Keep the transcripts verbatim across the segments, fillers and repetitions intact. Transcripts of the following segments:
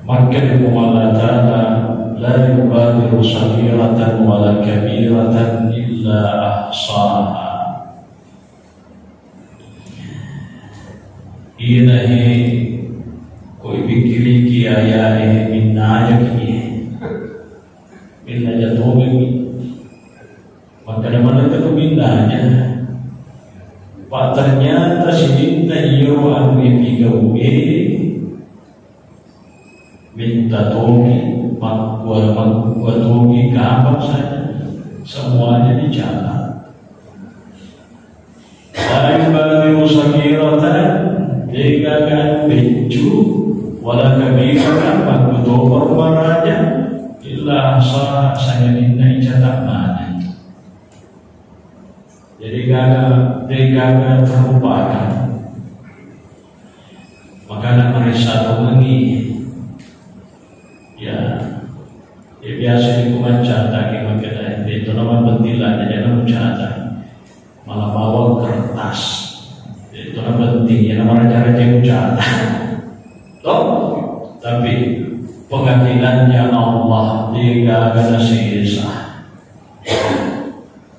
Makkeda Puang Allah Ta'ala, "La yubadiru saghiratan wala kabiratan illa ahsaha." Iyanahe ko ipikkiriki ayae minnajaki, minnaja tongeng. Makkeda maneng tu minnaja. Pak, ternyata sininna iyaro anu ipigau'e Minta togi, makkua, makkua togi kapang saja, semuanya dicatat. La yubadiru saghiratan, degaga beccu, wala kabiratan, makkutoba maraja, illa ahsaha, sangadinna icatat maneng. Jadi gaga, de gaga terlupakan. Makana maressa tongengi. Ya, ya biasa di kumancata ki makkeda, de to nama penting lah, jadi nama mucata. Malah bawa kertas. De to nama penting, ya nama raja-raja mucata. Toh? Tapi pengadilannya Allah, de gaga nasesa.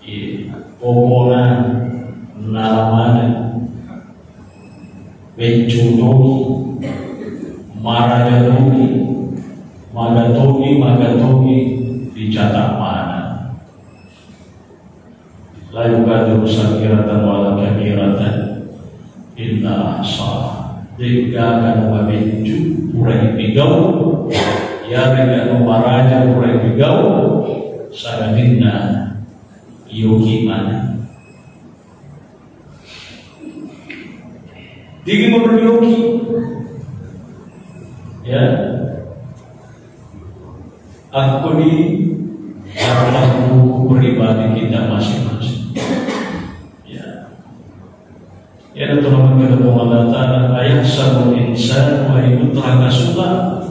Iya, pokona nala maneng, beccu togi, maraja togi, maga togi, maga togi, dicatat maneng. La yubadiru saghiratan wala kabiratan illa ahsaha. Degaga nu mabeccu pura ipigau, yarega nu maraja pura ipigau, sangadinna iyoki maneng. Tigi modul yoki. Ya. Aku di dalam buku pribadi kita masing-masing. Ya. Iyaro tolong kita Allah Ta'ala, "Ayahsabul insanu an yutraka suda."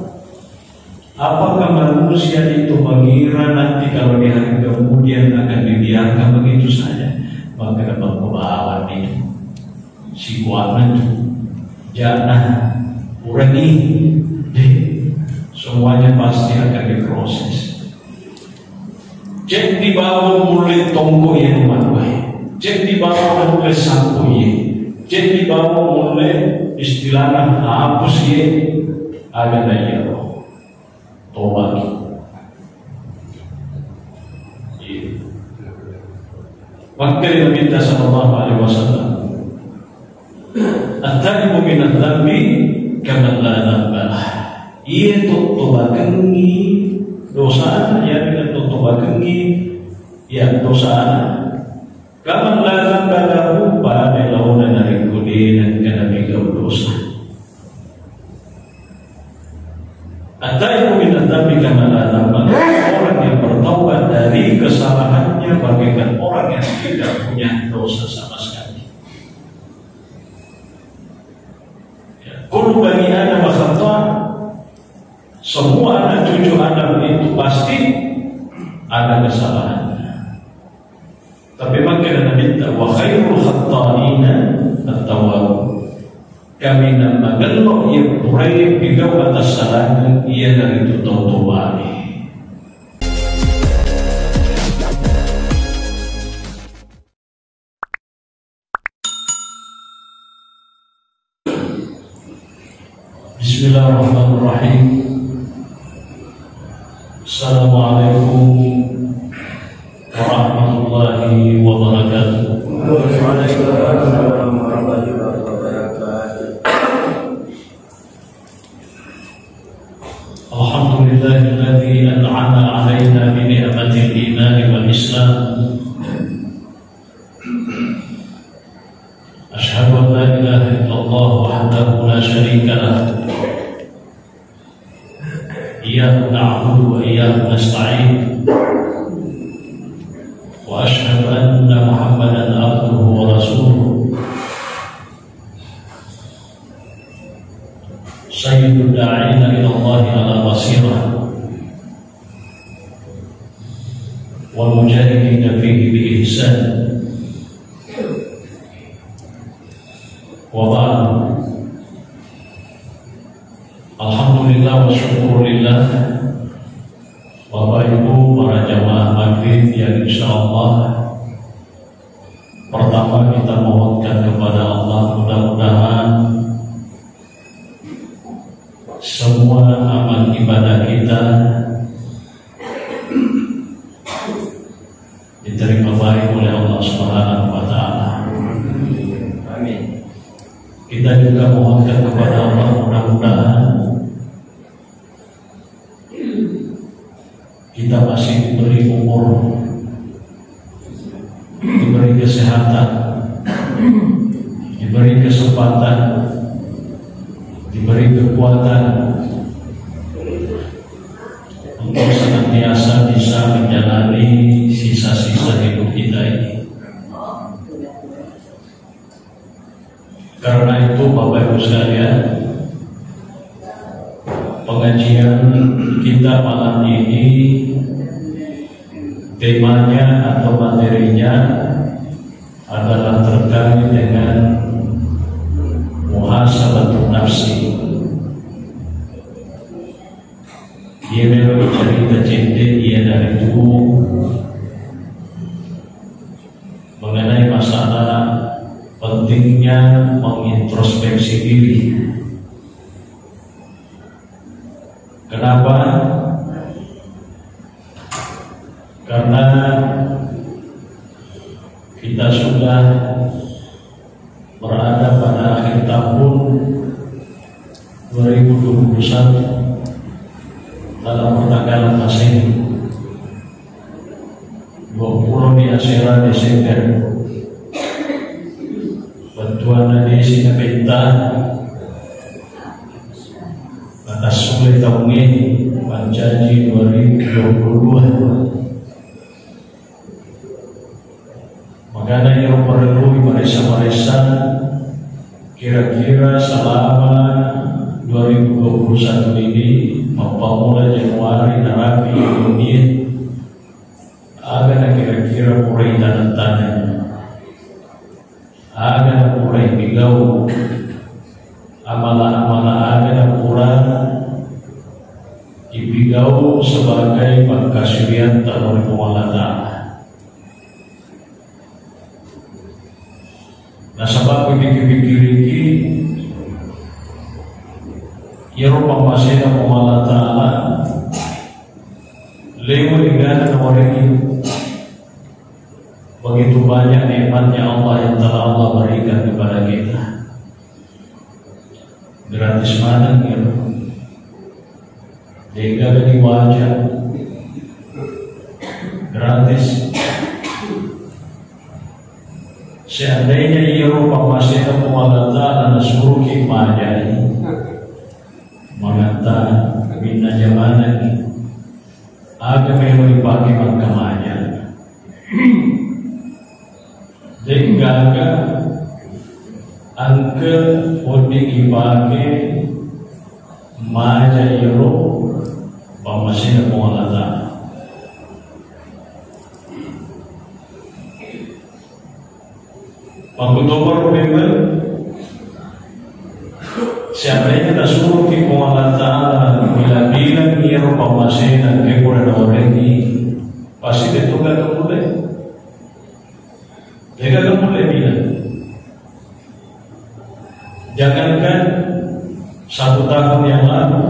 Apakah manusia itu mengira nanti kalau di hari kemudian akan dibiarkan begitu saja? Maka dapat pembahawan itu. Si kuat itu. Jangan kurangi. Deh. Semuanya pasti akan diproses. Ceddi bawang mulle tongko iye numanuwae. Ceddi bawang mulle sampo iye. Ceddi bawang mulle istilahna hapus iye. Aga na iyaro. Tobaki. Iya. Makkeda Nabitta sallallahu alaihi wasallam, "At-taibu minadz-dzambi kaman la dzamba lah." Iya tottobakengngi dosana, iya tottobakengngi iya dosana. Kaman la dzamba lahu, pada laona narekko de nengka napigau dosa. At-taibu minadz-dzambi kaman la dzamba lahu, orang yang bertaubat dari kesalahannya bagaikan orang yang tidak punya dosa sama sekali. Kullu bani Adam khatha. Semua anak cucu Adam itu pasti ada kesalahannya. Tapi makkeda Nabitta, "Wa khairul khatta'ina at-tawwab." Kaminang magello iya purae pigau atassalangeng, iyanaritu tau tobane. Bismillahirrahmanirrahim. Assalamualaikum warahmatullahi wabarakatuh. Alhamdulillahilladzi an'ama alaina bi ni'matil imani wal islam. Asyhadu an la ilaha illallah wahdahu la syarika lah. Iyyahu na'budu wa iyyahu nasta'in. Wa asyhadu anna Muhammadan abduhu wa rasuluh. Sayyidud da'ina ila Allahi ala basirah. Wal mujahidina fihi bi ihsan. Wa ba'du. Alhamdulillah. Syukurillah, Bapak Ibu para jamaah maghrib yang insya Allah pertama kita mohonkan kepada Allah mudah-mudahan semua amal ibadah kita diterima baik oleh Allah Subhanahu wa Ta'ala. Amin. Kita juga mohonkan kepada Allah mudah-mudahan kita masih diberi umur, diberi kesehatan, diberi kesempatan, diberi kekuatan untuk senantiasa bisa menjalani sisa-sisa hidup kita ini. Karena itu, Bapak Ibu sekalian, pengajian kita malam ini temanya atau materinya adalah terkait dengan muhasabatun nafsi. Iya, memang cerita cedde, iya, dari itu mengenai masalah pentingnya mengintrospeksi diri. Kenapa? Karena kita sudah berada pada akhir tahun dua ribu dua puluh satu dalam pertanggalan Masehi, dua puluh di asera Desember. Bettuanna desi na petta, maka sule taungnge, pancaji dua ribu dua puluh dua. Makana iyaro parellui maressa-maressa, kira-kira selama dua ribu dua puluh satu ini, mappammula Januari narapi dunia, aga na kira-kira pura itaneng-taneng, aga na pura ipigau, amala-amala aga na pura ipigau sebagai pakkasuwiatta lao ri Puang Allah Ta'ala. Nasaba' ku pikir-pikiriki, iyaro pammasena Puang Allah Ta'ala, lewe' egana nawarengi. Begitu banyak nikmatnya Allah yang telah Allah berikan kepada kita. Gratis maneng, ya. De'gaga diwaja. Gratis. Seandainya iyaro pammasena Puang Allah Ta'ala nasuroki majai, mangatta minna jamanengngi, aga melo ipake makkamaja? De'gaga engka wedding ipake maja iyaro pammasena Puang Allah Ta'ala. Makkutoparo memang, seandainya nasuroki Puang Allah Ta'ala bila-bilang iyaro pammasena, engka pura nawarengi, pasti de'to gaga mulle. De'gaga mulle bilang. Jangankan satu tahun yang lalu,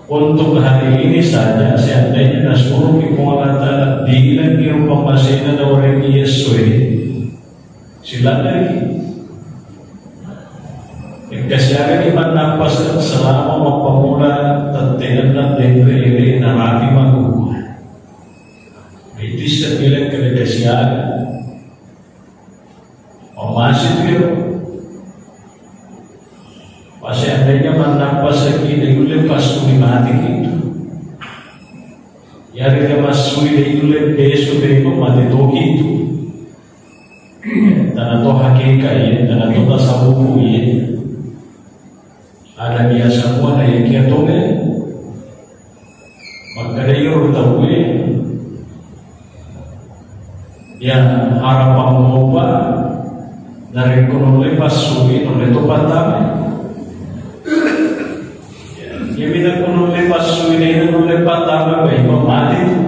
untuk hari ini saja, seandainya nasuroki Puang Allah Ta'ala, bilang iyaro pammasena nawarengi essoe, siladdaki. Engka siagani mannappasa selama mappammula tette'na denre ere narapi makkukue. Itu sebilang kede kasiaga. Pammasena tu iyaro. Pas seandainya mannappasaki, de' nulle passui mate kitu. Yarega massui de' nulle pesu, pesu mate toki tu. Tana to hakeka iya, tana to tasawufu iya. Ada biasa mua na iyakia tongeng. Makkeda iyaro tauwe, ya, harapang mopa narekko nulle passui, nulle to pattama. Iya, minakko nulle passui, de nulle pattama, baik mati tu.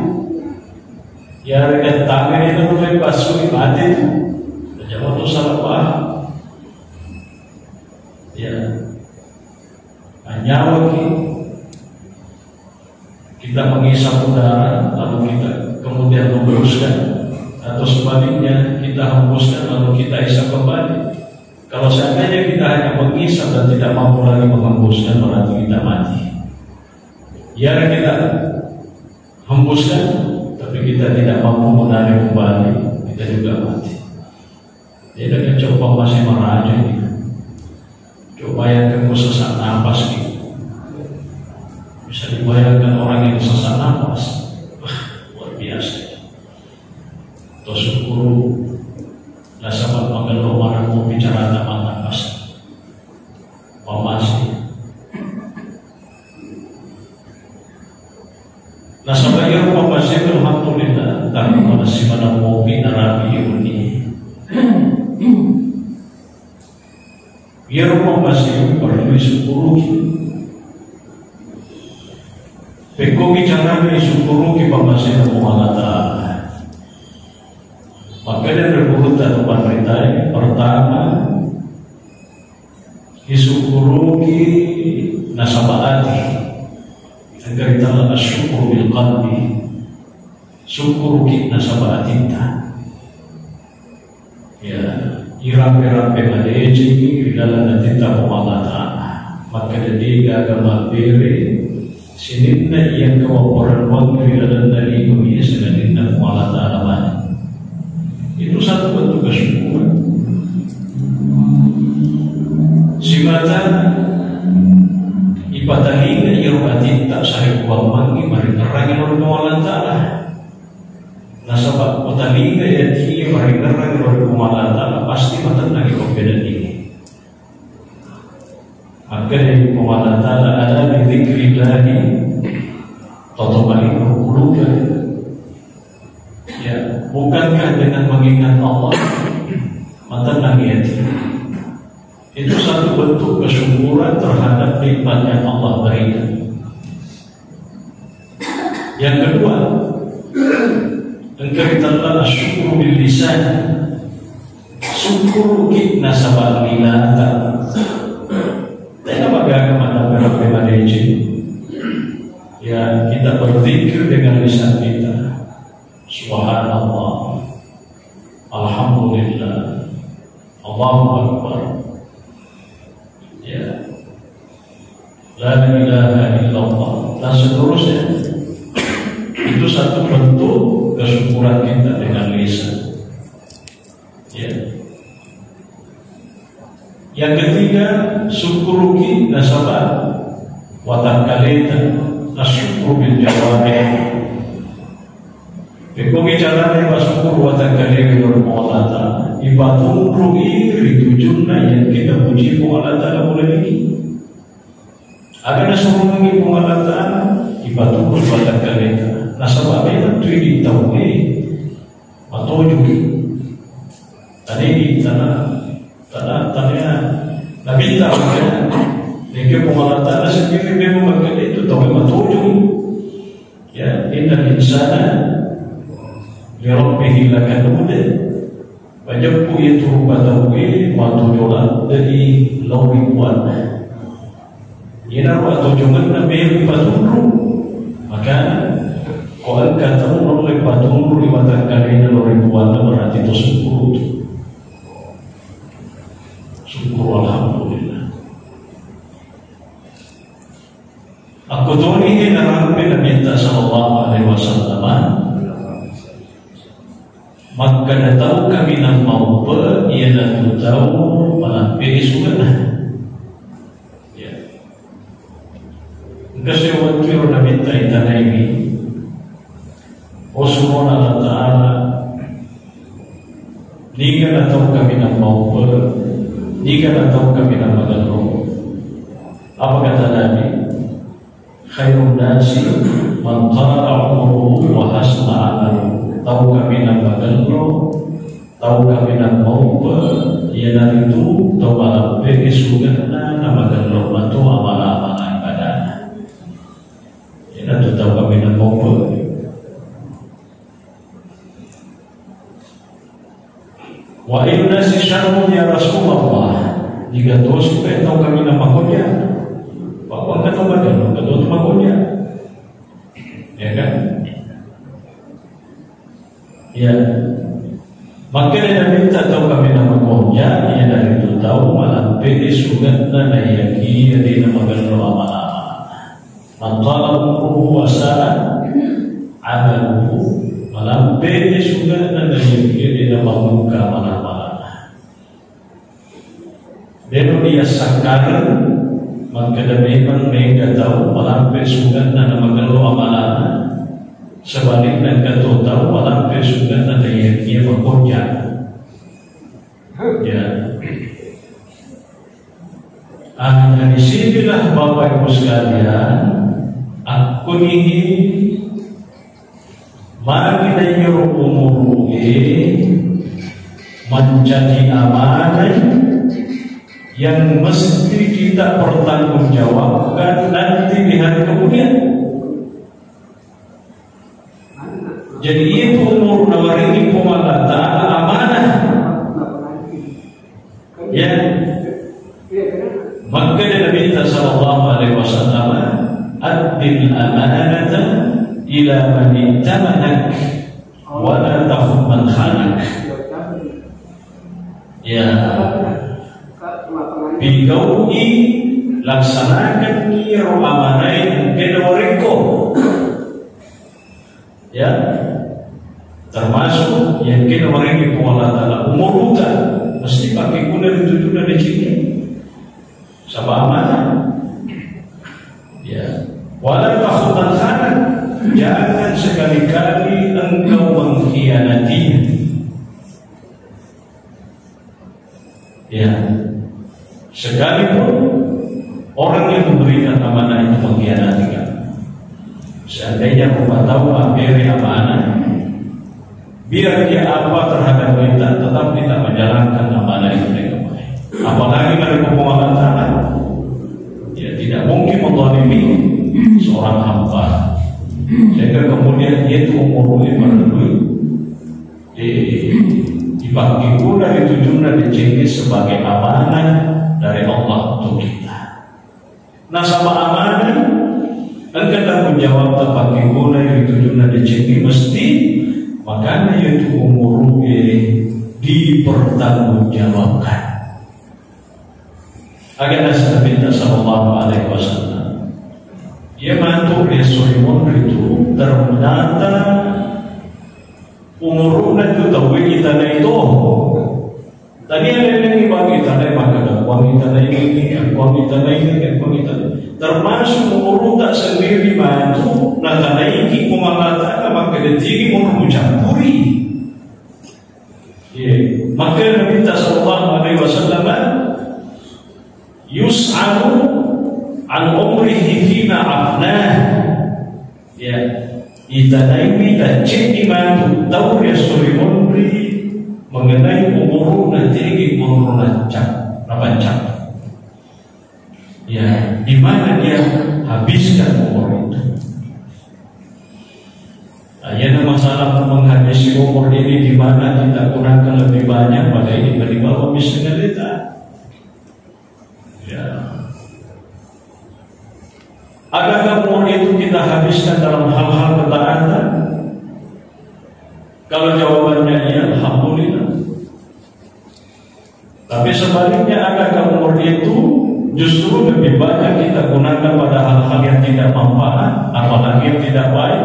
Iya, rega tama, de nulle passui, mati tu. Aja moto salah paham. Ya. Nyawa ki, kita menghisap udara, lalu kita kemudian hembuskan, atau sebaliknya, kita hembuskan lalu kita hisap kembali. Kalau seandainya kita hanya menghisap dan tidak mampu lagi menghembuskan, berarti kita mati. Ya, kita hembuskan, tapi kita tidak mampu menarik kembali, kita juga mati. Jadi, coba masih meraja ini. Coba bayangkan, kok sesak napas gitu. Bisa dibayangkan orang yang sesak napas. Wah, luar biasa. Terus syukur, nasaba magello maneng ko bicara tentang napas. Pamase. Nasaba iyaro pamase, alhamdulillah, tapi manessing maneng mopi narapi iyaro ni. Iyaro pamase parellu isukkuruki. Pekkogi carana isukkuruki pamase Puang Allah Ta'ala. Makkeda ri gurutta to panritae, pertama, isukkuruki nasaba ati. Engka ritella asyukru bil qalbi. Sukkuruki nasaba atitta. Ya, irampe-rampe madecengi ri lalenna atitta Puang Allah Ta'ala. Makkeda de gaga mabbere sininna iya engka wapparennuang ri lalenna lino iya sangadinna Puang Allah Ta'ala mani. Itu satu bentuk kesyukuran. Simata ipatalinga iyaro atitta sarekkuammengngi maringerrangi lao ri Puang Allah Ta'ala. Nasaba ko talinga ati maringerrangi lao ri Puang Allah Ta'ala, pasti matennangi pambedanni. Makkedai Puang Allah Ta'ala, "Ala bi dzikrillahi tatma'innul qulub." Ya, bukankah dengan mengingat Allah matennangi ati? Itu satu bentuk kesyukuran terhadap nikmat yang Allah berikan. Yang kedua, engka ritella asyukru bil lisan. Sukkuruki nasaba lilata. Tena magaga madampe-dampe madeceng. Ya, kita berzikir dengan lisan kita. Subhanallah. Alhamdulillah. Allahu Akbar. Ya. La ilaha illallah. Dan seterusnya. Itu satu bentuk kesyukuran kita dengan lisan. Ya. Yang ketiga, sukkuruki nasaba watakkaleta, asyukru bil jawarih. Pekkogi carana ipasukuru watakkalewe lao ri Puang Allah Ta'ala, ipatunrui ri tujunna yang kita puji Puang Allah Ta'ala mulai ini. Aga nasurungengngi Puang Allah Ta'ala, ipatunrui watakkaleta. Nasaba memang tu idi tauwe matojoki. Tadi di tanah, tanah, tanah Nabi Ta'ala, yang Puang Allah Ta'ala sendiri memang berkata itu tauwe matojoki. Ya, innal insana li rabbihi lakanud. Majeppu itu rupa tauwe matojo ladde'i lao ri Puanna. Iyana rupa tojongenna melo patunru. Maka ko engka tau naulle patunru ri watakkalena lao ri Puanna, berarti to sukkuru tu. Sukkuru, alhamdulillah. Akkutoni narampe Nabitta sallallahu alaihi wasallam, makkeda tau kaminang maupe iyanatu tau malampe sugana. Ya. Engka sewwa wettu ero Nabitta itanaimi. O Surona Allah Ta'ala, niga natau kaminang maupe, niga natau kaminang magello. Apa kata Nabi? Khairun nasi man tala umruhu wa hasuna amaluhu. Tau kaminang magello, tau kaminang maupe, iyanaritu tau malampe sugana namagello mato amala-amala ibadana. Wa ayyun nasi syarrun ya Rasulullah. Niga tosi pe tau kaminang makoja. Apa kata badan, kata tu makoja. Ya kan? Ya. Maka dia minta tau kaminang makoja, ya dari tu tau malampe sugatna na yakin dia na magello amal-amal. Man tala umruhu wa sa'a amaluhu, malampe sugatna na yakin dia na mabuka amal-amal. Deno dia sakkareng, makkeda memang mega tau malampe sugatna na magello amalana, sebalikna engka to tau malampe sugatna na yakin makoja. Ya. Ah, dari sinilah Bapak Ibu sekalian, aku ini Magi na iyaro umuru'e mancaji amanah yang mesti kita pertanggungjawabkan nanti di hari kemudian. Jadi itu umur nawarini Puang Allah Ta'ala amanah. Ya. Makkeda Nabi sallallahu alaihi wasallam, "Addil amanata ila man i'tamanak, wa la takhun man khanak." Ya. Pigau'i, laksanakan iro amanah yang kena warekko. Ya, termasuk yang kena warengi Puang Allah Ta'ala, umuruta mesti pakai guna di tujuan dan cinta. Sama amanah. Ya, wala takhun man khanak, jangan sekali-kali engkau mengkhianati. Ya, sekalipun orang yang memberikan amanah itu mengkhianati kamu, seandainya rupa tahu memberi amanah, biar dia apa terhadap kita, tetap kita menjalankan amanah itu dengan baik. Apalagi dari Puang Allah Ta'ala, ya tidak mungkin menzalimi seorang hamba, sehingga kemudian dia itu umur lebih Eh, dipakkeguna ri tujunna decengnge sebagai amanah dari Allah untuk kita. Nasaba amanah, engka tanggung jawab tapakkeguna ri tujunna decengnge mesti, makana yaitu umuru'e dipertanggungjawabkan. Aga naseng Nabitta sallallahu alaihi wasallam, iya matu ri esso ri monri tu ternyata umuru'na tu tauwe itanai to. Tania lennengngi bang itanai makkeda, kuang itanai ini, kuang itanai ini, kuang itanai. Termasuk umuru'ta sendiri matu natanaiki Puang Allah Ta'ala makkeda tigi umuru mucappuri. Iya. Maka Nabi sallallahu alaihi wasallam, "Yus'alu an umrihi fima afnah." Ya. Itanaiwi taceddi matu tau ri esso ri monri mengenai umuru nategi umuru nancap, napancap. Ya, di mana dia habiskan umur itu? Nah, iyana masalah menghabisi umur ini di mana kita gunakan lebih banyak, maka ini penyebab bisa menderita. Ya. Adakah umur itu kita habiskan dalam hal-hal ketaatan? Kalau jawabannya iya, alhamdulillah. Tapi sebaliknya, adakah umur itu justru lebih banyak kita gunakan pada hal-hal yang tidak manfaat, apalagi yang tidak baik?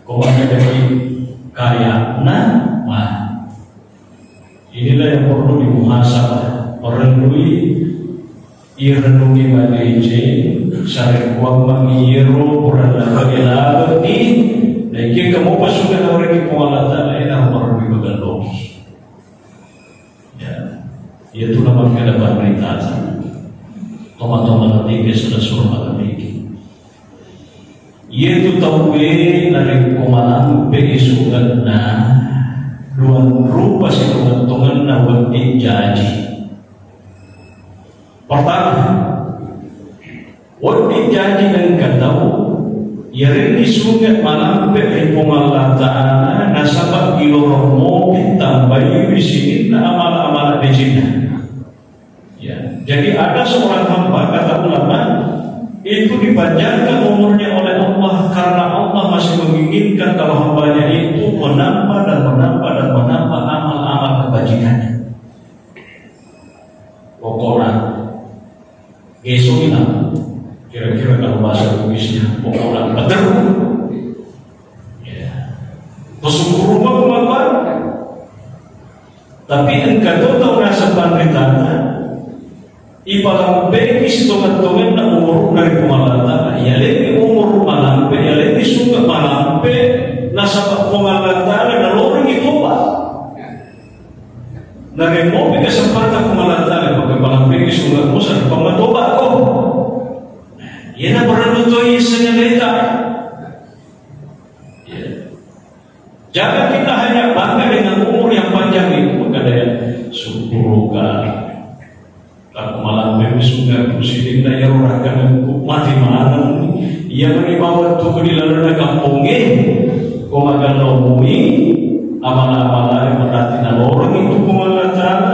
Kau ada jadi kaya nama. Inilah yang perlu dimuhasabah, perlu irenungi madeceng, sarekkuang mangiro purana bagi-bagi, naiki kamu pasukan orang di Puang Allah Ta'ala ini harus perlu dipegang. Ya. Iya tu nama kita berita. Toma-toma lebih sudah suruh lebih. Iya tu tauwe narekko malampe sugatna, dua rupa sitongenna wedding jaji. Pertama, wedding jaji engka tau Yarenni sunge malampe ri Puang Allah Ta'ala, nasaba ilorong mopi tambaiwi sininna amala-amala decenna. Ya, jadi ada seorang hamba, kata ulama, itu dipanjangkan umurnya oleh Allah karena Allah masih menginginkan kalau hambanya itu menambah dan menambah dan menambah amal-amal kebajikannya. Pokokna, geso bilang, kira-kira kalau bahasa Bugisnya, pokokna betul. Ya. Bersyukur rumah kemampuan. Tapi engka to tau naseng panritana, ipalampeki sitongeng-tongenna umurna ri Puang Allah Ta'ala. Yalenni umur malampe, yalenni sunge malampe, nasaba Puang Allah Ta'ala nalorengi toba. Naremopi kesempatan Puang Allah Ta'ala, maka palampeki sunge musa, pamatoba ko. Iyana parellu to isseng aleta. Ya. Jangan kita hanya bangga dengan umur yang panjang itu, makanya syukur ka. Takko malampe musunga kusirinna iyaro rakkanengku mati maneng. Iya mani bawang tuku di lalenna kampongnge. Ko magello mui amala-amala e, berarti naloreng itu Puang Allah Ta'ala.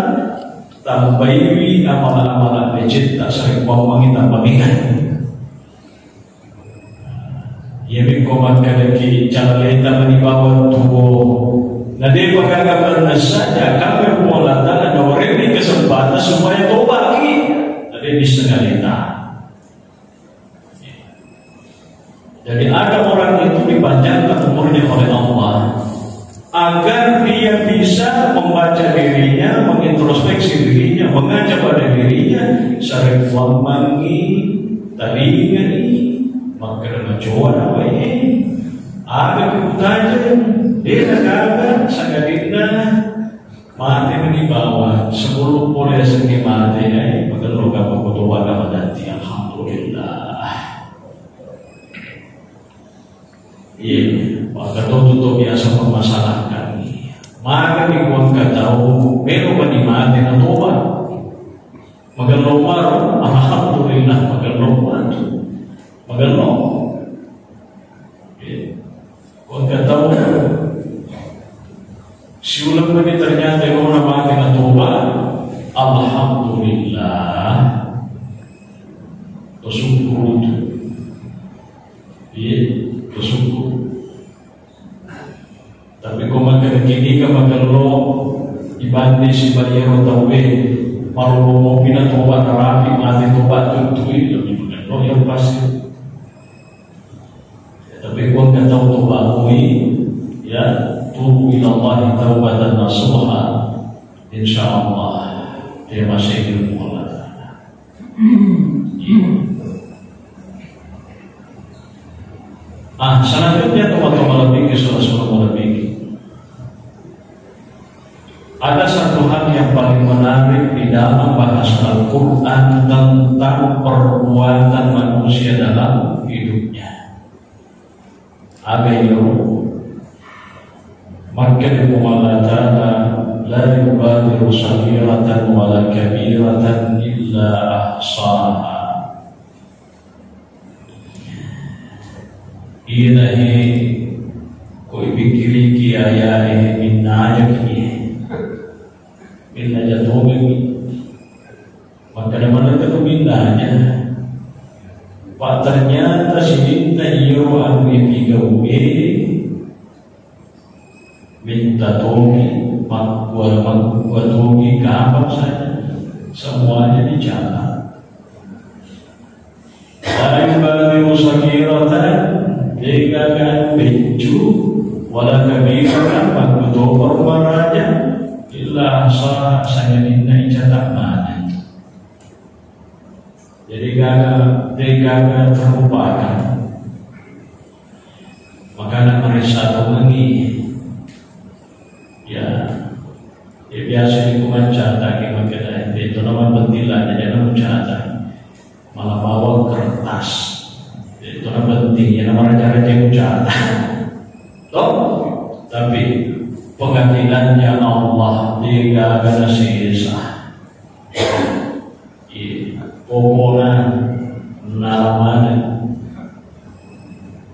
Tambaiwi amala-amala decetta, sarekkuammengngi tambah mega. Iyami ko makkadaki calaleta mani bawang tuo. Na depa gaga manessa, jakamme Puang Allah Ta'ala nawarenni kesempatan supaya tobaki. Na de bisseng aleta. Jadi ada orang itu dipanjangkan umurnya oleh Allah agar dia bisa membaca dirinya, mengintrospeksi dirinya, mengaca pada dirinya, sarekkuammengngi, talingai, makkeda macoa na wae, aga kutajeng, de nagaga, sangadinna mate mani bawang, sebelum pole yasengnge mate, eh, magello kapang ko toba na madatti, alhamdulillah. Iya, maka to tu to biasa permasalahkan. Maka di kuang katau, melo mani mate na toba. Magello maro, alhamdulillah, magello matu. Magello. Iya. Kuang katau, siuleng mani ternyata orang mate na toba. Alhamdulillah. Bersyukur tu. Iya, bersyukur. Tapi ko makkeda kini ka magello ibanding sibawa iyaro tauwe, malolo mopi na toba narapi mate toba tuntui lebih magello yang pasti. Tapi ko engka tau toba mui, ya, tubu ila Allah taubatan nasuha, insya Allah dia masih hidup Allah. Ah, selanjutnya teman-teman lebih, saudara-saudara lebih. Ada satu hal yang paling menarik di dalam bahasa Al-Quran tentang perbuatan manusia dalam hidupnya. Aga iyaro? Makkeda Puang Allah Ta'ala, "La yubadiru saghiratan wala kabiratan illa ahsaha." Iyanahe ko ipikkiriki ayae minnajaki. Minnaja tongeng. Makkeda maneng tu minnaja. Pak, ternyata sininna iyaro anu ipigau'e minta togi, makkua, makkua togi kapang saja. Semuanya dicatat. La yubadiru saghiratan, degaga beccu, wala kabiratan, makkutoparo maraja, illa ahsaha, sangadinna icatat maneng. Jadi gaga, degaga terlupakan. Makana maressa tongengi. Ya. Ya, biasa ni ku maccata ke makkeda, eh, itu nama penting lah, jadi nama maccata. Malah bawa kertas. Itu nama penting, ya, nama raja-raja maccata. Toh? Tapi pengadilannya Allah, dia gak ada sisa. Iya, pokokna nala maneng.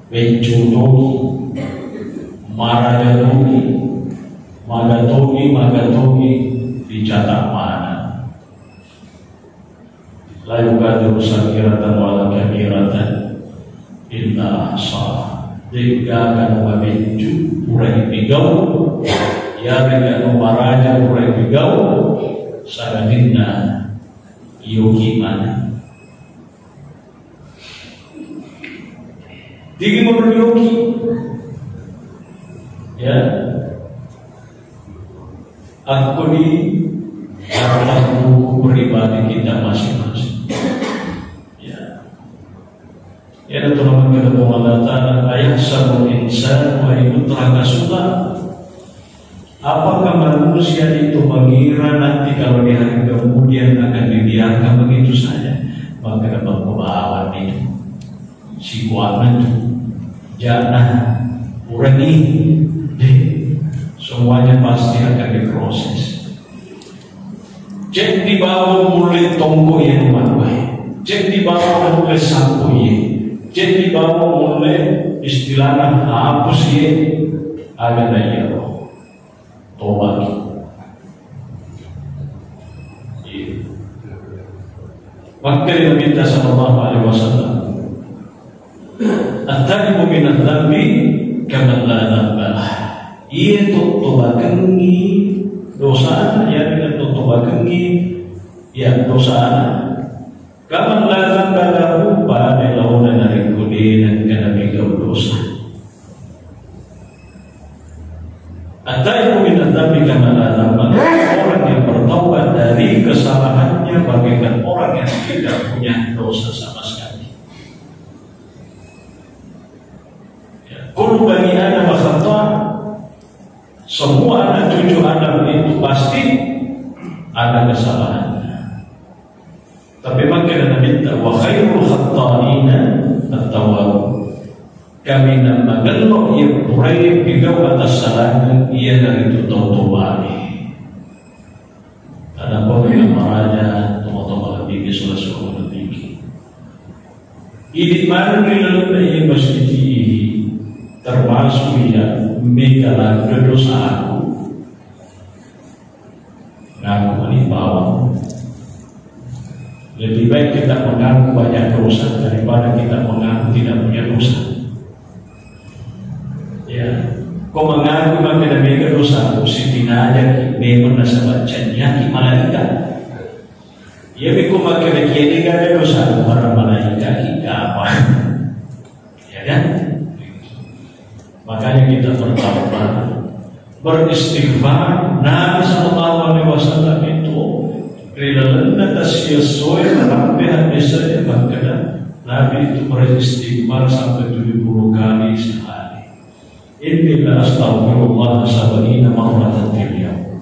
Beccu togi, maraja togi, maga togi, maga togi, dicatat maneng. La yughadiru saghiratan wala kabiratan illa ahsaha. De'gaga mabeccu pura ipigau, yarega maraja pura ipigau, sangadinna iyoki maneng. Tigi menunjuki, ya, aku di arwah buku pribadi kita masing-masing. Ya. Ya, Tuhan kita, Allah Ta'ala, ayahsabul insanu an yutraka suda. Apakah manusia itu mengira nanti kalau di hari kemudian akan dibiarkan begitu saja? Maka dapat pembahawan itu. Si kuat itu. Jangan kurangi. Deh, semuanya pasti akan diproses. Ceddi bawang mulle tongko iye manuwae. Ceddi bawang mulle sampo iye. Ceddi bawang mulle istilahna hapus iye. Aga na iyaro. Tobaki. Iya. Makkeda Nabitta sallallahu alaihi wasallam, "At-taibu minadz-dzambi kaman la dzamba lah." Iya to tobakengngi dosana, iya dengan to tobakengngi, iya, dosana. Kaman la dzamba lahu, pada laona narekko de nengka napigau dosa. At-taibu minadz-dzambi kaman la dzamba lahu, orang yang bertaubat dari kesalahannya bagaikan orang yang tidak punya dosa sama sekali. Ya, kullu bani Adam khatta'un. Semua anak cucu Adam itu pasti ada kesalahannya. Tapi makkeda Nabitta, "Wa khairul khatta'ina at-tawwabun." Kaminang magello iya purae pigau atassalangeng iyanaritu tau tobae. Ada pemila maraja, toma-toma lebih ke suara-suara lebih. Idi maneng ri laleng iya masjid, termasuk iya mega ladde dosaku. Ngaku mani bawang. Lebih baik kita mengaku banyak dosa daripada kita mengaku tidak punya dosa. Ya, ko mengaku makkeda mega dosa, sitinaja memang nasaba canyaki malaikat. Iya, miko makkeda kiye de gaga dosa, para malaikat ki apa? Ya kan? Makanya kita bertaubat, beristighfar. Nabi sallallahu alaihi wasallam itu ri lalenna tasiyassoe narampe hadisnya makkeda Nabi itu beristighfar sampai tujuh puluh kali sehari. Inni la astaghfirullah sab'ina marratan fil yaum.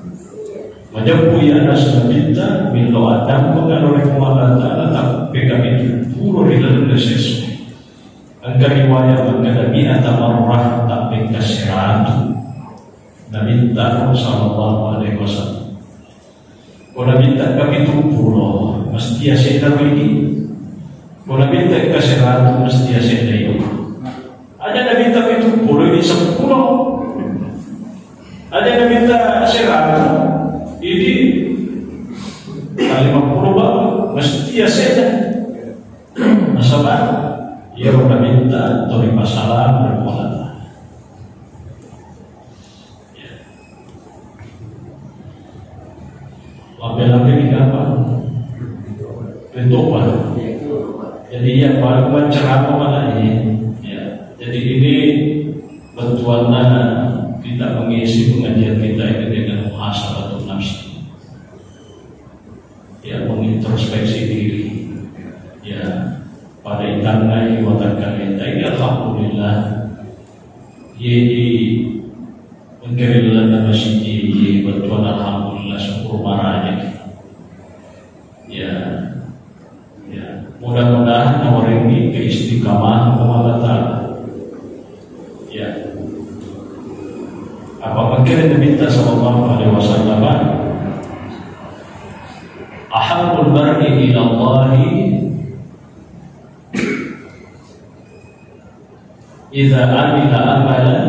Majeppu iya Anas Nabitta, millau addampeng ri Puang Allah Ta'ala, tappe kapitu pulo ri lalenna siesso. Engka riwayat makkeda mi'ata marrah, tappe engka seratu. Nabitta sallallahu alaihi wasallam. Ko nabitta kapitu pulo, mesti asedda widi. Ko nabitta engka seratu, mesti asedda itu. Aja nabitta pitu pulo, ini seppulo. Aja nabitta seratu, ini lima puluh bang, mesti asedda. Nasaba, iya nabitta tori masalah berpola. Labe-labe di kapang. Bentuk apa? Jadi, ya, baru menceramah mana ini? Ya. Jadi, ini bantuannya kita mengisi pengajian kita ini dengan muhasabatun nafsi. Ya, mengintrospeksi diri. Ya, pada itangai watakkaleta ini, alhamdulillah. Jadi, mengkeri lalenna masjid, ya, bantuan, alhamdulillah, syukur maraja. Ya, ya. Mudah-mudahan nawarengi keistiqamahan Allah Ta'ala. Ya. Apa makkeda Nabitta sallallahu alaihi wasallam, "Ahabbul mar'i ila Allahi Idza amila amalan,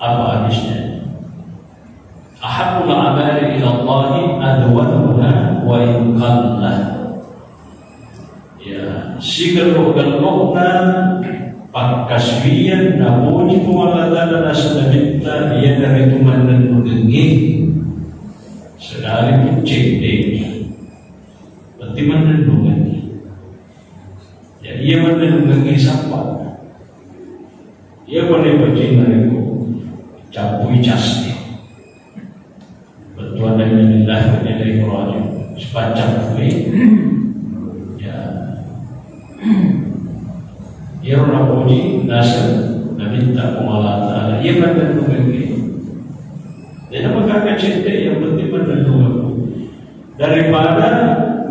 apa hadisnya? Ahabbul amali ila Allahi adwamuha wa in qalla. Ya, sigello-gellona pakkasuwiang napoji Puang Allah Ta'ala naseng Nabitta, iyanaritu mannennungengnge. Sekalipun cedde, berarti mannennungengnge. Ya, iya mannennungengnge sappa. Iya pole bacinna rekko cappui casni. Bettuanna inna lillahi wa inna ilaihi raji'un. Sipacappui. Ya. Iyaro napoji naseng Nabitta Puang Allah Ta'ala. Iya mannennungengnge. Dena magaga cedde, yang penting mannennungeng. Daripada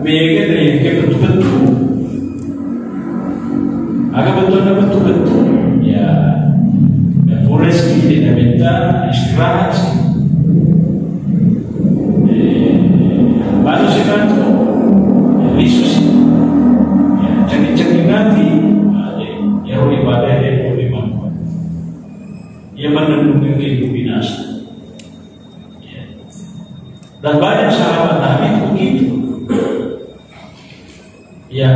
mega naiyakka bettu-bettu. Aga bettuanna bettu-bettu? Ya, ya pura sih, dia minta istirahat sih. Eh, baru sih bantu. Ya, lisu sih. Ya, cengking-cengking nanti. Nah, ya, ya, ibadah dia pun dimampu. Ia mannennungeng ke binasa. Ya. Dan banyak sahabat Nabi itu begitu. Ya,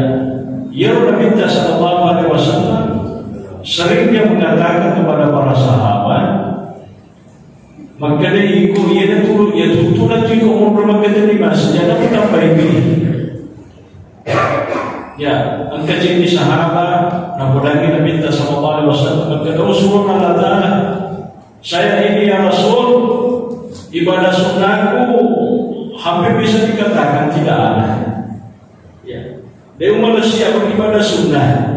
ya Nabi kita sallallahu alaihi wasallam sering dia mengatakan kepada para sahabat, makkeda iko, iya tu, ya tutu na tu iko umur makkeda di masjid, ada pun apa ini. Ya, engka cedde sahabat, napodangi Nabi kita sallallahu alaihi wasallam, makkeda, "Oh, suruh Allah Ta'ala. Saya ini ya Rasul, ibadah sunnahku hampir bisa dikatakan tidak ada." Ya. Dia manusia beribadah sunnah.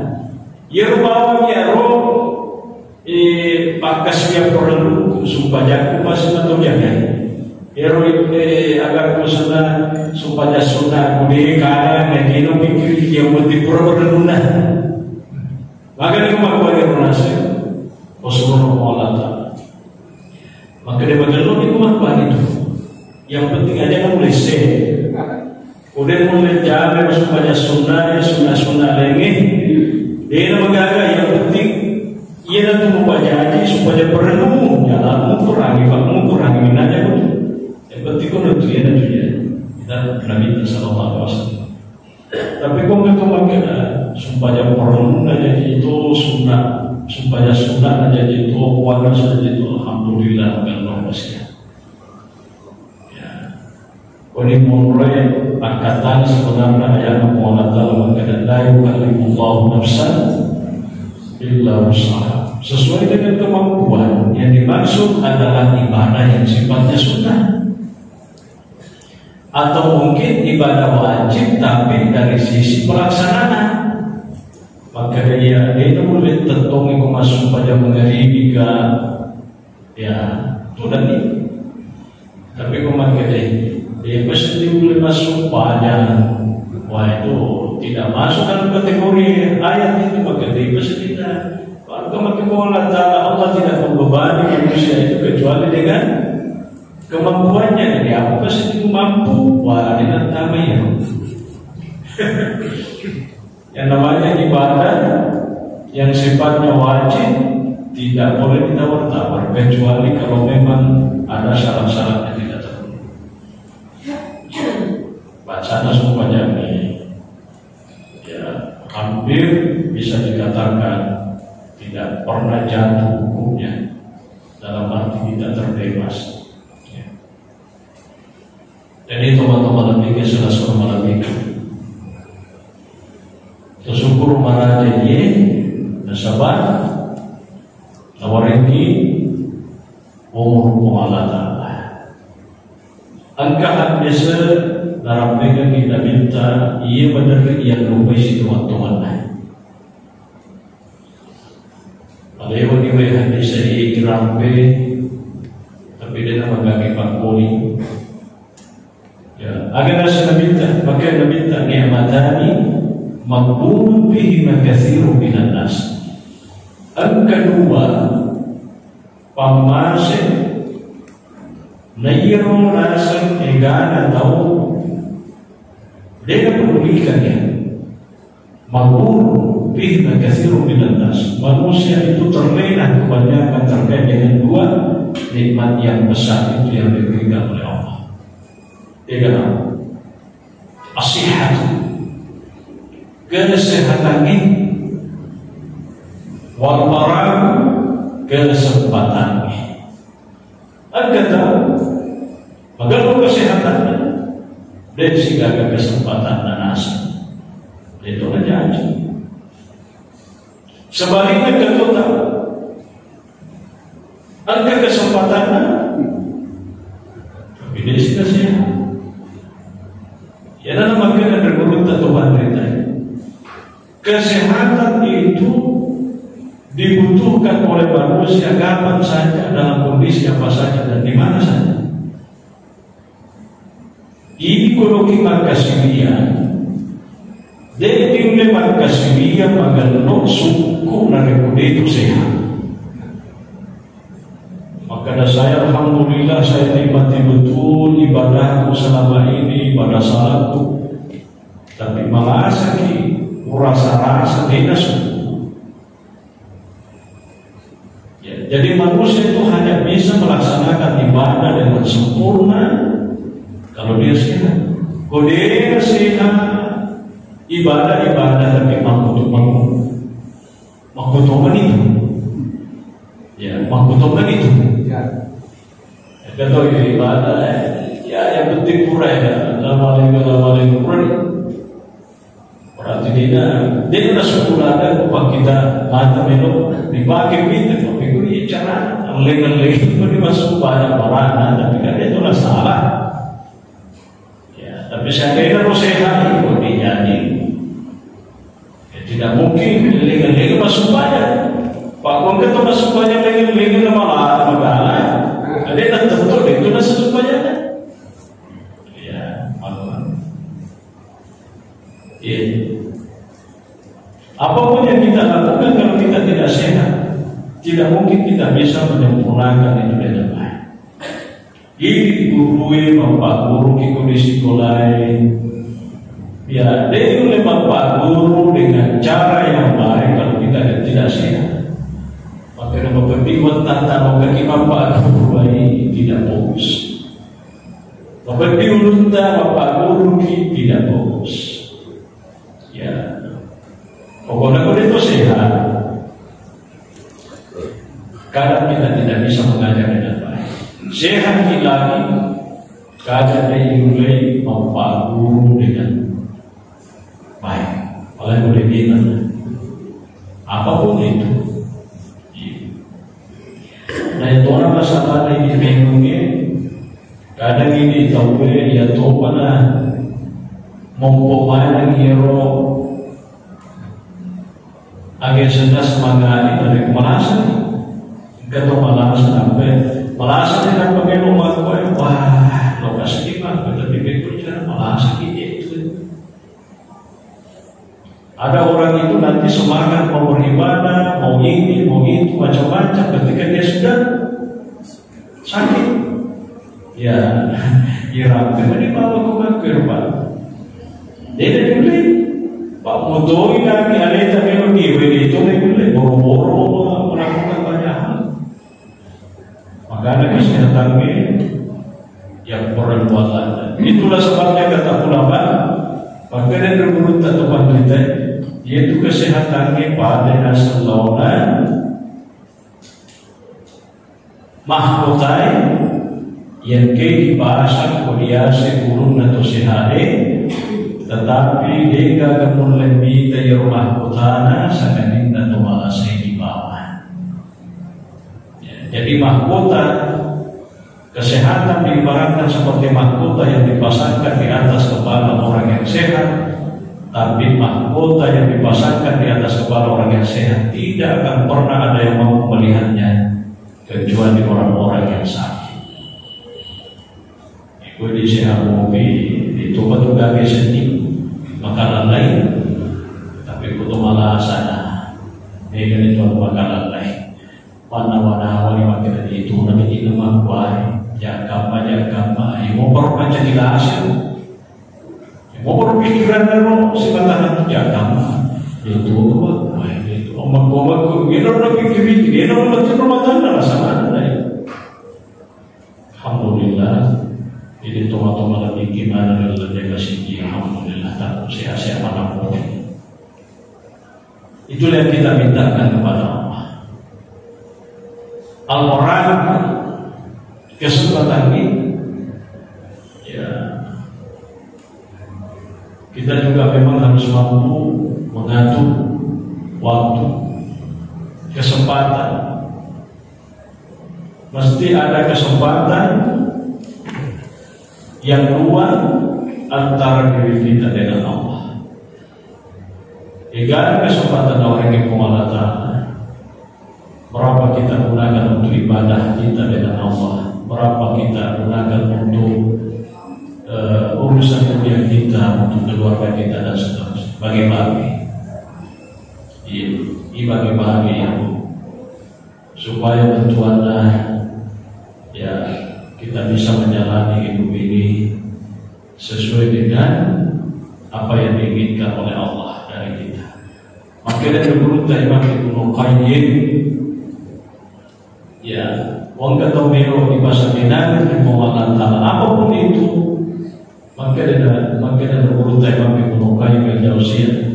Ya, rupawa ya roh, eh, pakkasuwiang parellu sumpajakku pasti mato jagai. Ero, eh, agar ku sunnah, sumpaja sunnah, kude kana, nagino pikir yang penting pura parelluna. Maka ni kumakuwa ero naseng, Rasulullah Allah Ta'ala. Maka dia magello ni kumakuwa itu. Yang penting aja kamu lese. Udah mulai jaga supaya sunnah, sunnah-sunnah lenge. Dia magaga yang penting iya nanti mau baca haji supaya perlu jalanmu kurangi, waktumu kurangi, minanya itu. Yang penting kau itu ya nanti ya. Kita Nabi sallallahu alaihi wasallam. Tapi kau nggak tahu makkeda supaya perlu jadi itu sunnah, supaya sunnah jadi itu, warna jadi itu. Alhamdulillah, kan luar biasa. Ya. Koni monroe akkattana sebenarnya ayatna Puang Allah Ta'ala makkeda, "La yukallifullahu nafsan illa wus'aha." Sesuai dengan kemampuan. Yang dimaksud adalah ibadah yang sifatnya sunnah. Atau mungkin ibadah wajib tapi dari sisi pelaksanaan. Maka dia, dia itu boleh tetong itu masuk pada mengeribi ke Ya, tu tadi. Tapi kau makkeda, dia pasti boleh masuk pajang. Wah, itu tidak masuk dalam kategori ayat itu, maka dia pasti tidak. Kalau kau makkeda Allah Ta'ala, Allah tidak membebani manusia itu kecuali dengan kemampuannya. Jadi, apa pasti itu mampu? Wah, ini nanti ya. Yang namanya ibadah yang sifatnya wajib tidak boleh ditawar-tawar, kecuali kalau memang ada syarat-syaratnya tidak terpenuhi. Bacana sumpah jami, ya, hampir bisa dikatakan tidak pernah jatuh hukumnya, dalam arti tidak terbebas. Ya. Jadi, teman-teman lebih ke salah seorang lebih. Tersyukur maraja ye, nasaba nawaringi umur Puang Allah Ta'ala. Engka hadis narampengeng kita minta, iya bener yang lupai situ waktu mana. Malewa ni we hadis irampe, tapi dia nama gaki pakoni. Ya, aga nasi Nabitta, maka Nabitta ni'matani maghbunun bihima katsirun minan nas. Engka dua pammase naiyaro naseng egana tau de napedulikan ya. Maghbun, Fihna katsirun minan nas. Manusia itu terlena kebanyakan terkait dengan dua nikmat yang besar itu yang diberikan oleh Allah. Tiga nama. As-sihhatu, kesehatan ini, wal faraghu, kesempatan ini. Engka tau magello kesehatanna, de' sigaga kesempatan naseng. Itu aja. Sebaliknya, engka tau engka kesempatanna, tapi de' siga sehat. Ya, dalam makanya ada guru tatoban cerita. Kesehatan itu dibutuhkan oleh manusia kapan saja, dalam kondisi apa saja, dan di mana saja. Idi koloki makkasiwiang, de' diulle makkasiwiang magello sukku narekko de' tu sehat. Makkeda saya, "Alhamdulillah, saya nikmati betul ibadahku selama ini, ibadah salatku." Tapi malasaki, urasa-rasa, de' na sukku. Ya, jadi manusia itu hanya bisa melaksanakan ibadah dengan sempurna kalau dia sehat. Kalau dia sehat, ibadah-ibadah tapi makkutu-, makkutu-, makkutu itu. Ya, makkutu itu. Ya. Kata ibadah, eh, ya, yang penting pura ya. Assalamualaikum, assalamualaikum, pura. Berarti dia, dia kena sepuluh ada, upah kita mata melo, dipakai kita, tapi itu dia cara, leng-leng itu dimasuk banyak orang, nah, tapi kan itu nggak salah. Ya, tapi seandainya lo sehat, itu dia jadi. Ya, tidak mungkin leng-leng masuk banyak. Pak Kongke itu masuk banyak leng-leng malah, malah. Ada yang tentu itu masuk banyak. Ya, malu. Iya. Apapun yang kita lakukan, kalau kita tidak sehat, tidak mungkin kita bisa menyempurnakan itu dengan baik. Idi gurue mappagguruki ko di sikolae. Ya, de' nulle mappaguru dengan cara yang baik kalau kita tidak sehat. Maka nomor penting, wattata makkaki mappaguru, ini tidak fokus. Mapeddi ulunta mappagguruki tidak fokus. Ya. Pokoknya kalau itu sehat, kadang kita tidak bisa mengajar dengan baik. Sehat kita lagi, kadang dia mulai mappaguru dengan baik. Oleh boleh bilang, apapun itu. Iya. Nah, itu orang masalah ini memangnya kadang ini tahu ya, ya topa na mompo maneng iyaro aga senna semangat dari malasa. Kata malasa sampai malasa ni, nampa melo makkoe, wah, lo kasih mah, tapi betul cara malasa kita itu. Ada orang itu nanti semangat mau beribadah, mau ini, mau itu, macam-macam. Ketika dia sudah sakit, ya, irapkan dibawa ke masker, Pak. Dia tidak boleh. Pak, mutoi kami, ada yang tak boleh, dia boleh, itu boleh, boro-boro melakukan banyak hal. Makanya kesehatan ini yang perlu Allah. Itulah sebabnya kata ulama, makanya menurut atau pandita, yaitu kesehatan ini pada nasional mahkotai yang ke dipasang kodiase ulunna to sehade, tetapi dega kemudian mita yero mahkotana sangadinna to malasai di bawah. Ya, jadi mahkota kesehatan diibaratkan seperti mahkota yang dipasangkan di atas kepala orang yang sehat, tapi mahkota yang dipasangkan di atas kepala orang yang sehat tidak akan pernah ada yang mau melihatnya kecuali orang-orang yang sakit. Kue di sehat mopi, itu petugas seni makanan lain, tapi kutu malah sana, ini itu makanan lain. Pannawa-nawa ni makkeda itu, nabi ina makkuai, jakkamma, jakkamma, imo baru panca jelasin. Imo baru pikiran ro, sibatahan jakkamma. Itu, Makko-makko, geno na pikiri, geno na macam rumah tangga, rasa mana, ya? Alhamdulillah, ini toma-toma lebih gimana, lebih kasih, alhamdulillah, tak sehat-sehat mana pun. Itulah yang kita mintakan kepada Allah. Al-Quran, kesempatan ini, ya, kita juga memang harus mampu mengatur waktu, kesempatan. Mesti ada kesempatan yang luang antara diri kita dengan Allah. Egana kesempatan nawerekeng Puang Allah Ta'ala, berapa kita gunakan untuk ibadah kita dengan Allah, berapa kita gunakan untuk, eh, urusan dunia kita, untuk keluarga kita, dan seterusnya. Bagi-bagi. Iya, ini bagi-bagi, ya. Supaya tentuannya, ya, kita bisa menjalani hidup ini sesuai dengan apa yang diinginkan oleh Allah dari kita. Makanya menurut Imam Ibnu Qayyim, ya, wong ketau melo di pasal binatang di Allah Ta'ala, apapun itu, Makkeda, makkeda gurutta Imam Ibnu Qayyim Al-Jauziyah,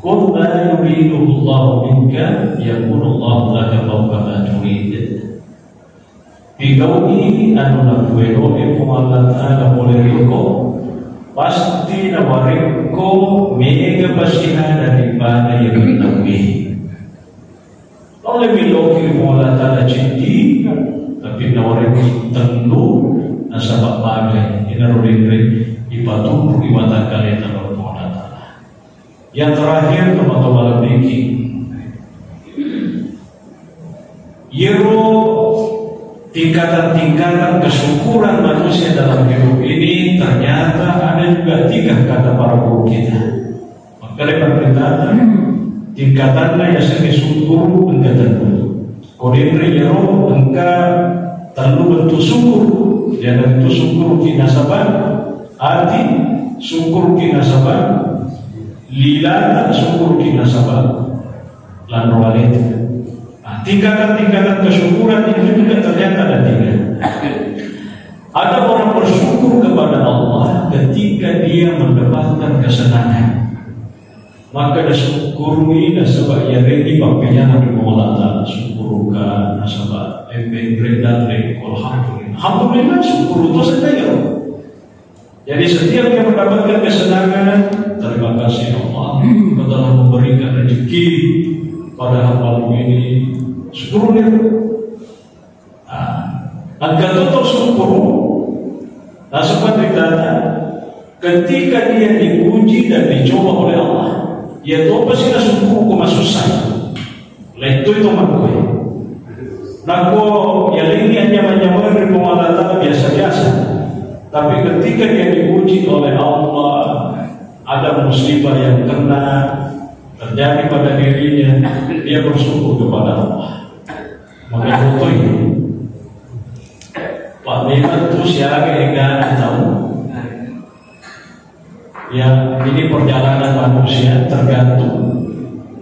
"Kun ma yuriduhu Allahu minka, yakunu Allahu laka fawqa ma turid." Pigau'i anu napueloe Puang Allah Ta'ala pole ri iko, pasti nawarekko mega pasina daripada yang nawi. Naulle milloki ri Puang Allah Ta'ala ciddi, tapi nawarekki tellu nasaba magai, inaro denre ipatunru ri watakkaleta ri Puang Allah Ta'ala. Yang terakhir, teman-teman lebih, yero tingkatan-tingkatan kesyukuran manusia dalam hidup ini ternyata ada juga tiga, kata para guru kita. Makkeda penderitata, tingkatanna yasengnge sukkuru engka tellu. Ko denre iyaro engka tellu bentuk sukkuru, iyanaritu sukkuruki nasaba ati, sukkuruki nasaba lilana, sukkuruki nasaba lanro aleta. Nah, tingkatan-tingkatan kesyukuran itu juga ternyata ada tiga. Ada orang bersyukur kepada Allah ketika dia mendapatkan kesenangan. Maka disyukuri nasaba iyareni pappenyana ri Allah Ta'ala, syukuruka nasaba emmenre dalle, alhamdulillah. Alhamdulillah, syukur itu saja ya. Jadi setiap yang mendapatkan kesenangan, terima kasih Allah, Engkau telah memberikan rezeki pada hamba ini. Syukur dia. Nah, engka to tau sukkuru, nasaba ri tana, ketika dia diuji dan dicoba oleh Allah, iya topa si nasukkuru ko masussa. Lettoi to makkoi. Nako yalengngi anyameng-nyameng ri Puang Allah Ta'ala biasa-biasa. Tapi ketika dia diuji oleh Allah, ada musibah yang kena terjadi pada dirinya, dia bersyukur kepada Allah. Maka foto ini. Pak, memang tu siaga egana tau. Ya, ini perjalanan manusia tergantung.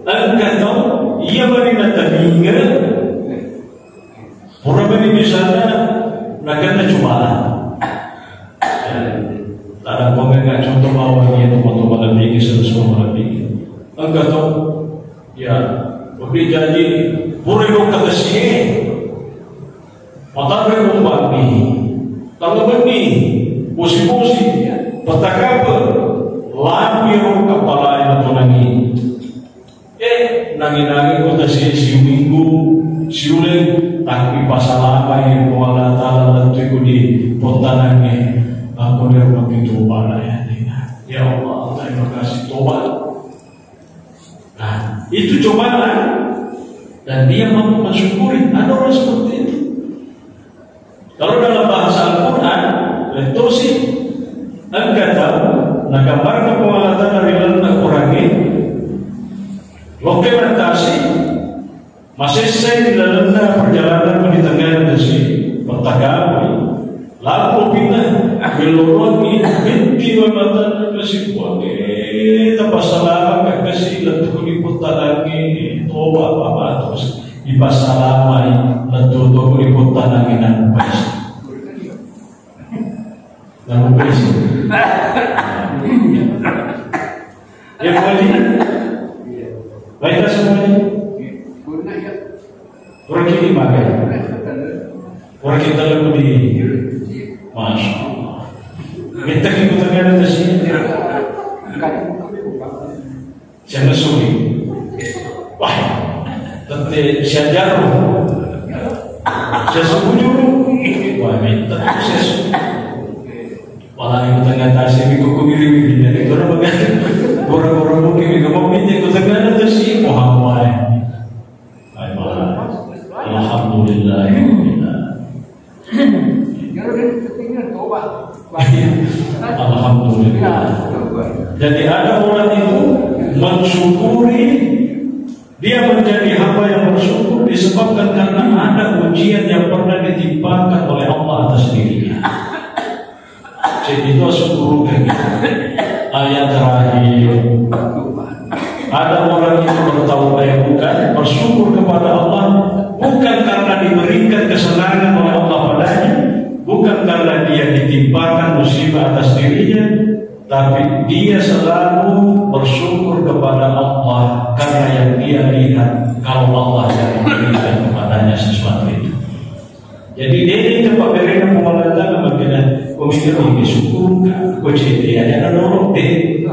Engka tau, iya mani natalinga, pura mani di sana, nakenna cobaan. Ya, tada pengga contoh bawang ya, teman-teman lebih, sesuai lebih. Engka tau, ya, lebih jadi, pura lo kata sih. Matanre umbanni, tangnga benni, bosi-bosi, pettakapeng, lampiro kappalae natonangi. Eh, nangi-nangi ko tasi siu minggu, siuleng, tapi pasalamai Puang Allah Ta'ala lettu ko di pottanangnge, aku nero makitu bala ya. Ya Allah, terima kasih, tobat. Nah, itu cobaan. Dan dia mampu mensyukuri. Ada orang seperti itu. Kalau dalam bahasa Al-Quran, lettusi engka tau nagambarkan Puang Allah Ta'ala ri lalenna Quran ini. Loke mentasi, masessai di lalenna perjalanan di tengah nasi, pettakapeng, lalu pindah. Meloroni binti wa mata kasi Puang, eh, tapassalama kasi lettu ri puttanangi, toba apa terus dipassalamai lettu ri puttanangi nang pas. Nang pas. Ya, Puji. Baiklah semuanya. Orang kiri makai. Orang kita lebih. Masya Allah. Minta kita kena di sini. Siapa sulit? Wah, tette siajar. Saya setuju. Wah, minta saya setuju. Wala ni tengah tasi mi kuku biri-biri, jadi orang bagai orang-orang mungkin juga mau minta ku tengah tasi Muhammad. Alhamdulillah. Alhamdulillah. Jadi ada orang itu mensyukuri, dia menjadi hamba yang bersyukur disebabkan karena ada ujian yang pernah ditimpakan oleh Allah atas dirinya. Jadi itu syukur. Ayat terakhir. Ada orang yang bertaubat, eh, bukan, bersyukur kepada Allah bukan karena diberikan kesenangan oleh Allah padanya, bukan karena dia ditimpakan musibah atas dirinya, tapi dia selalu bersyukur kepada Allah karena yang dia lihat kalau Allah yang memberikan kepadanya sesuatu itu. Jadi, de' itu pabberena Puang Allah Ta'ala makanya, ko mikir, "Oh, ini syukur, ko cete aja na dolo." De'.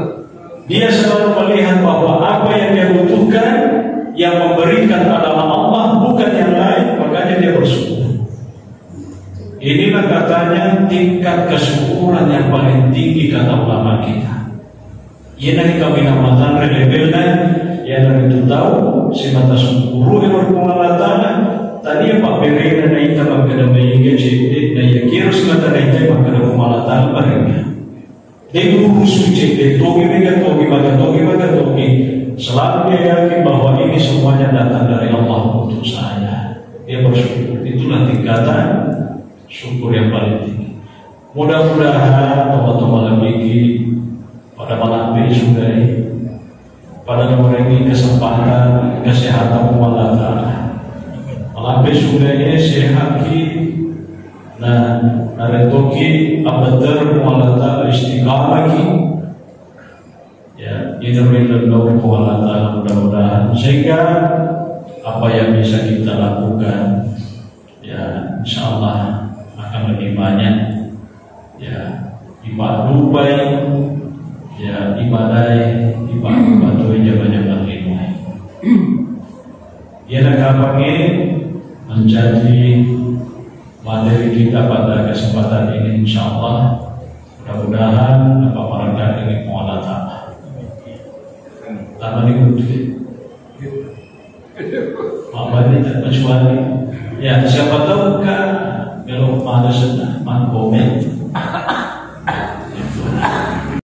Dia selalu melihat bahwa apa yang dia butuhkan, yang memberikan adalah Allah, bukan yang lain, makanya dia bersyukur. Inilah katanya tingkat kesyukuran yang paling tinggi, kata ulama kita. Iyana ri kaminang matanre levelna, iyanaritu tau simata sukkuru'e ri Puang Allah Ta'ala, tania pabberena naita makkeda maega cedde, naiyakiero simata naita makkeda Puang Allah Ta'ala marengnga. De' urusu cedde togi, mega togi, maga togi, maga togi. Selalu dia yakin bahwa ini semuanya datang dari Allah untuk saya. Dia bersyukur. Itulah tingkatan syukur yang paling tinggi. Mudah-mudahan teman-teman lebih pada malampe sudah, pada mengurangi kesempatan kesehatan Puang Allah Ta'ala. Malampe sudah sehat ki, nah, naretoki abeter Puang Allah Ta'ala istiqamah ki. Ya, ini rindu Puang Allah Ta'ala mudah-mudahan sehingga apa yang bisa kita lakukan, ya, insya Allah akan lebih banyak. Ya, ibadupai, ya, ibadai, ibadupai jama-jama lima. Ya, nakapange menjadi materi kita pada kesempatan ini, insya Allah. Mudah-mudahan dapat berkah dari Puang Allah Ta'ala. Tambah di. Apa ini tak kecuali? Ya, siapa tahu kan kalau pada senang, mangkomen.